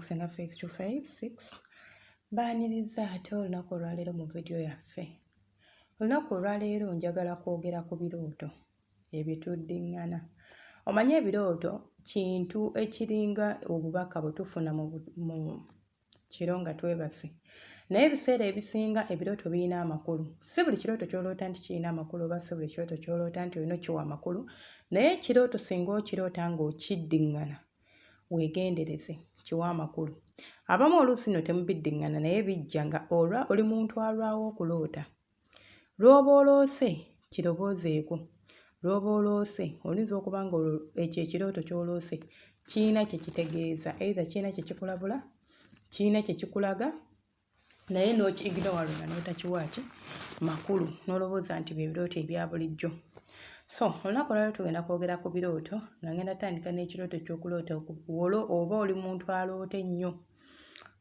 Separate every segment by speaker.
Speaker 1: Senga Faith 256. Mbaaniriza ate olunaku olwaleero mu vidiyo yaffe. Olunaku olwaleero njagala kwogera ku birooto ebituddiŋŋana. Omanyi ebirooto kintu ekiringa obubaka bwe tufuna mu kiro nga twebase. Naye ebiseera ebisinga ebirooto birina amakulu. Si buli kirooto ky'oloota nti kirina amakulu oba si buli kirooto ky'oloota nti olina okiwa amakulu. Naye ekirooto singa okiroota ng'okiddiŋŋana, weegendereze, kiwe amakulu. Abamu oluusi nno temubiddiŋŋana naye bijja nga olwa oli muntu alwawo okuloota. Lw'oba oloose kirowoozeeko. Lw'oba oloose oyinza okuba nga ekyo ekirooto ky'oloose kirina kye kitegeeza, either kirina kye kikulabula, kirina kye kikulaga naye n'oki-ignoringa n'otakiwa ki makulu n'olowooza nti bye birooto ebya bulijjo. So olunaku olwaleero tugenda kwogera ku birooto nga ngenda tandika n'ekirooto eky'okuloota oba oli muntu aloota ennyo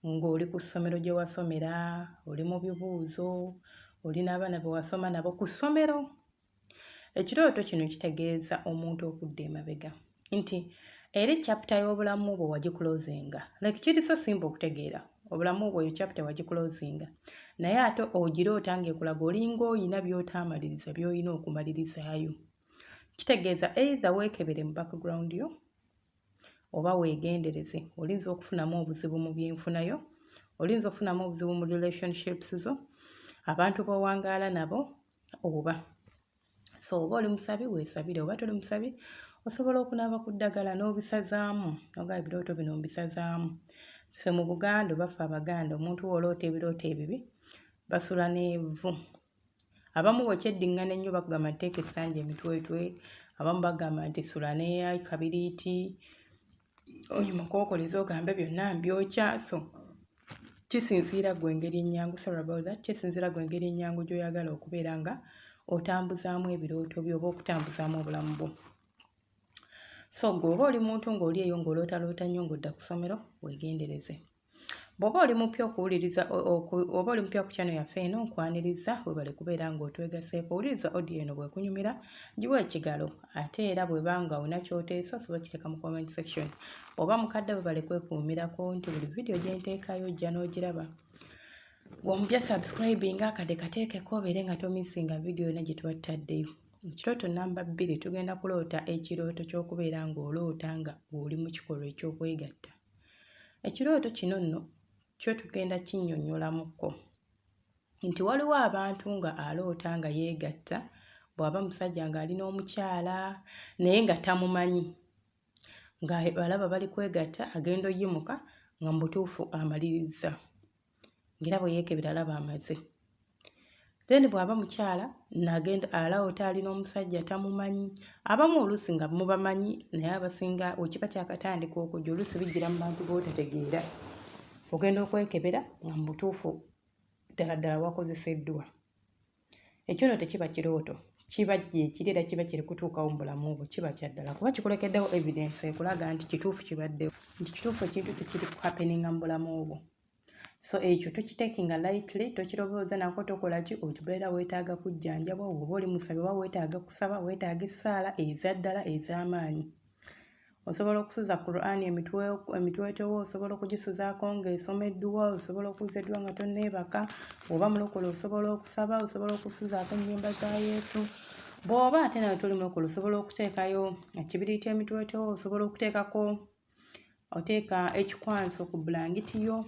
Speaker 1: ng'oli ku ssomero gye wasomera, oli mu bibuuzo, oli n'abaana be wasoma nabo ku ssomero. Ekirooto kino kitegeeza omuntu okudda emabega nti eri chapter y'obulamu bwo wagiclosinga. Like kiri so simple okutegeera. Obulamu bwo eyo chapter wagiclosinga. Naye ate ogiroota ng'ekulaga olinga oyina by'otaamaliriza by'olina okumalirizaayo. Kitegeeza either weekebere mu background yo oba weegendereze oyinza okufunamu obuzibu mu byenfuna yo, oyinza okufunamu obuzibu mu relationships zo, abantu b'owangaala nabo oba. So oba oli musabi weesabire oba toli musabi osobola okunaaba ku ddagala n'obisazaamu n'ogamba ebirooto bino mbisazaamu. Ffe mu Buganda oba ffe Abaganda omuntu bw'oloota ebirooto ebibi basula n'evvu. Abamu bw'okyeddiŋŋana ennyo bakugamba nti teeka essanja emitwetwe, abamu bagamba nti sula ne kabiriiti, oyimuke ogambe byonna mbyokya. So kisinziira ggwe engeri ennyangu, sorry about that, kisinziira ggwe engeri ennyangu gy'oyagala okubeera nga otambuzaamu ebirooto byo oba okutambuzaamu obulamu bwo. So ggwe oba oli muntu ng'oli eyo ng'olootaloota nnyo ng'odda ku ssomero, weegendereze. Bw'oba oli mupya okuwuliriza oba oli mupya ku channel yaffe eno nkwaniriza weebale kubeera ng'otwegaseeko. Wuliriza audio eno bw'ekunyumira giwe ekigalo ate era bw'eba nga olina ky'oteesa osobola okukiteeka mu comment section. Bw'oba mukadde weebale kwekuumirako nti buli vidiyo gye nteekayo ojja n'ogiraba. Bw'omupya subscribinga akadde kateekeko obeere nga tomissinga vidiyo yonna gye tuba tutaddeyo. Ekirooto namba 2 tugenda kuloota ekirooto ky'okubeera ng'oloota nga oli mu kikolwa eky'okwegatta. Ekirooto kino nno kyo tugenda kinnyonnyolamuko nti waliwo abantu nga aloota nga yeegatta bw'aba musajja ng'ali n'omukyala naye nga tamumanyi nga alaba bali kwegatta agenda oyimuka nga mu butuufu amalirizza ng'era bwe yeekebera alaba amaze. Then bw'aba mukyala n'agenda aloota ali n'omusajja tamumanyi. Abamu oluusi nga mubamanyi naye abasinga bwe kiba kyakatandika okujja oluusi bijjira mu bantu b'otategeera. Ogenda okwekebera nga mu butuufu ddala ddala wakozeseddwa. Ekyo nno tekiba kirooto, kiba gye kiri era kiba kiri kutuukawo mu bulamu bwo, kiba kya ddala kuba kikulekeddewo evidence ekulaga nti kituufu kibaddewo, nti kituufu ekintu ekyo kiri kuhappeninga mu bulamu bwo. So ekyo tokitakinga lightly, tokirowooza nako tokola ki, obeera weetaaga kujjanjabwa, bw'oba oli musabi oba weetaaga kusaba, weetaaga essaala eza ddala ez'amaanyi. Osobola okusuza Quran emitwetwe osobola okugisuzaako ng'esoma edduwa, osobola okuwuliza edduwa nga tonneebaka, bw'oba mulokole osobola okusaba, osobola okusuzaako ennyimba za Yesu. Bw'oba ate nawe toli mulokole osobola okuteekayo ekibiriiti emitwetwe, osobola okuteekako oteeka ekikwanso ku bulangiti yo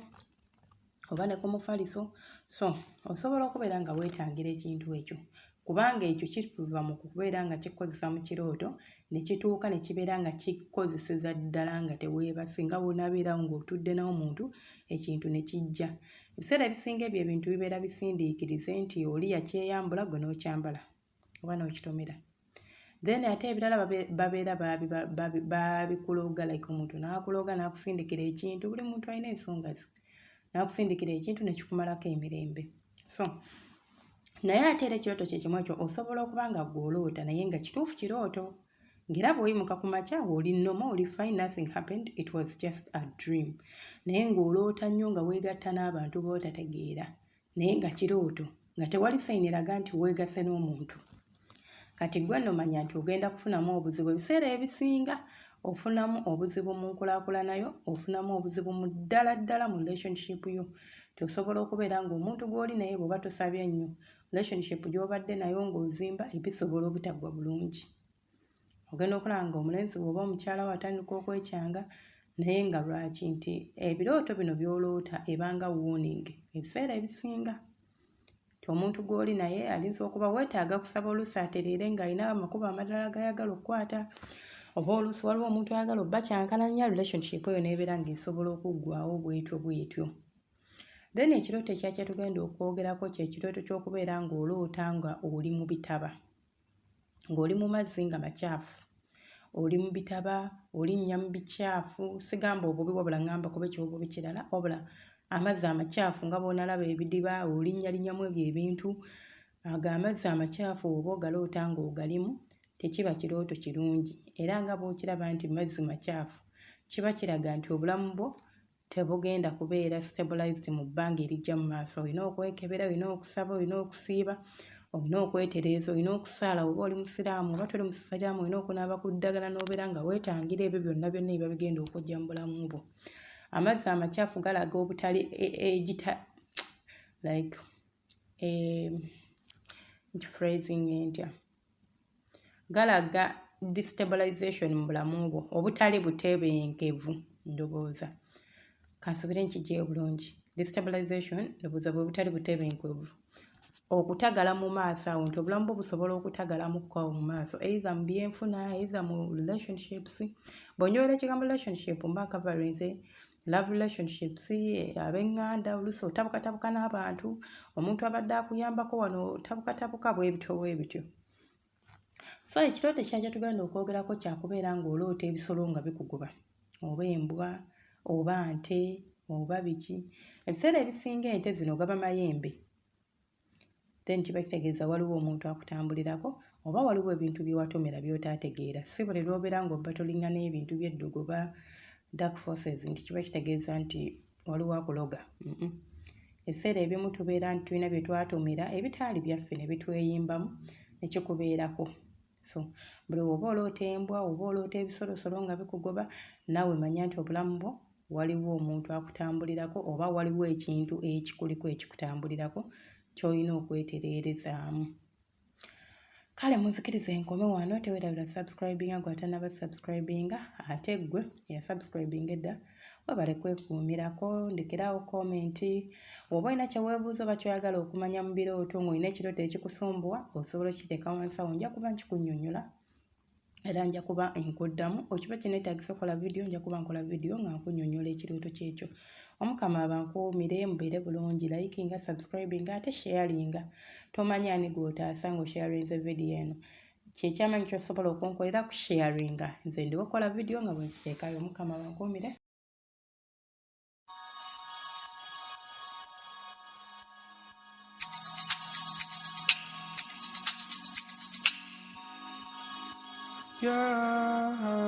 Speaker 1: oba ne ku mufaliso. So osobola okubeera nga weetangira ekintu ekyo kubanga ekyo kiva mu kubeera nga kikukozesa mu kirooto ne kituuka ne kibeera nga kikozeseza ddala nga teweebase nga bw'onaabeerawo ng'otudde n'omuntu ekintu ne kijja. Ebiseera ebisinga ebyo ebintu bibeera bisindiikirize nti oli yakyeyambula ggwe n'okyambala oba n'okitomera. Then ate ebirala babeera baabikuloga like omuntu n'akuloga n'akusindikira ekintu, buli muntu alina ensonga ze, n'akusindikira ekintu ne kikumalako emirembe. So naye ate era ekirooto kye kimu ekyo osobola okuba nga ggwe oloota naye nga kituufu kirooto ng'era bw'oyimuka ku makya oli normal, oli fine, nothing happened, it was just a dream. Naye ng'oloota nnyo nga weegatta n'abantu b'otategeera naye nga kirooto nga tewali sign eraga nti weegasse n'omuntu. Kati ggwe nno manya nti ogenda kufunamu obuzibu ebiseera ebisinga. Ofunamu obuzibu mu nkulaakulana yo, ofunamu obuzibu mu ddala ddala mu relationship yo. Nti osobola okubeera ng'omuntu gw'oli naye bw'oba tosabye nnyo, relationship gy'obadde nayo ng'ozimba ebisobola obutaggwa bulungi. Ogenda okulaba ng'omulenzi wo oba omukyala wo atandika okwekyanga naye nga lwaki nti ebirooto bino by'oloota ebanga warning ebiseera ebisinga. Nti omuntu gw'oli naye ayinza okuba weetaaga kusaba oluusi atereere ng'alina amakubo amalala g'ayagala okukwata oba oluusi waliwo omuntu ayagala obbakyankalanya relationship eyo n'ebeera ng'esobola okuggwaawo bwetyo bwetyo. Then ekirooto ekirala kye tugenda okwogerako kye kirooto ky'okubeera ng'oloota nga oli mu bitaba, ng'oli mu mazzi nga macaafu, oli mu bitaba, olinnya mu bicaafu, sigamba obubi wabula ŋŋamba kuba eky'obubi kirala wabula amazzi amacaafu nga bw'onalaba ebidiba olinnyalinyamu ebyo ebintu, ago amazzi amacaafu bw'oba ogaloota ng'ogalimu tekiba kirooto kirungi era nga bw'okiraba nti mazzi macaafu kiba kiraga nti obulamu bwo tebugenda kubeera stabilized mu bbanga erijja mu maaso. Olina okwekebera, olina okusaba, olina okusiiba, olina okwetereeza, olina okusaala oba oli musiraamu oba toli musiraamu olina okunaaba ku ddagala n'obeera nga weetangira ebyo byonna byonna ebiba bigenda okujja mu bulamu bwo. Amazzi amacaafu galaga obutali egita like nkiphrasing ntya galaga destabilization mu bulamu bwo obutali butebenkevu ndowooza kansuubire nkigyeyo bulungi destabilization ndowooza bwe butali butebenkevu okutagala mu maaso awo nti obulamu bwo busobola okutagalamuko awo mu maaso either mu byenfuna either mu relationships bw'onywera ekigambo relationship mba nkavarinze love relationships ab'eŋŋanda oluusi otabukatabuka n'abantu omuntu abadde akuyambako wano otabukatabuka bwe bityo bwe bityo. So ekirooto ekirala kye tugenda okwogerako kya kubeera ng'oloota ebisolo nga bikugoba oba embwa oba nte oba biki. Ebiseera ebisinga ente zino gaba mayembe then kiba kitegeeza waliwo omuntu akutambulirako oba waliwo ebintu bye watomera by'otaategeera. Si buli lw'obeera ng'obatolinga n'ebintu by'eddogo oba dark forces nti kiba kitegeeza nti waliwo akuloga. Ebiseera ebimu tubeera nti tulina bye twatomera ebitaali byaffe ne bitweyimbamu ne kikubeerako. So buli bw'oba oloota embwa oba oloota ebisolosolo nga bikugoba naawe manya nti obulamu bwo waliwo omuntu akutambulirako oba waliwo ekintu ekikuliko ekikutambulirako ky'olina okwetereerezaamu. Kale munzikirize nkome wano, teweerabira subscribinga gwe atannaba subscribinga, ate ggwe eyasubscribinga edda webale kwekuumirako, ndekeraawo comment. Bw'oba olina kye weebuuza oba ky'oyagala okumanya mu birooto ng'olina ekirooto ekikusumbuwa osobola okukiteeka wansi awo nja kuba nkikunnyonnyola era nja kuba nkuddamu. Okiba kinneetaagisa okukola vidiyo nja kuba nkola vidiyo nga nkunnyonnyola ekirooto ky'ekyo. Omukama abankuumire mubeere bulungi, likinga, subscribinga ate sharinga. Tomanyi ani gw'otaasa ng'osharinze vidiyo eno. Kye kyamaanyi ky'osobola okunkolera kusharinga. Nze ndiwo kukola vidiyo nga bwe nziteekayo. Omukama abankuumire.
Speaker 2: Yeah.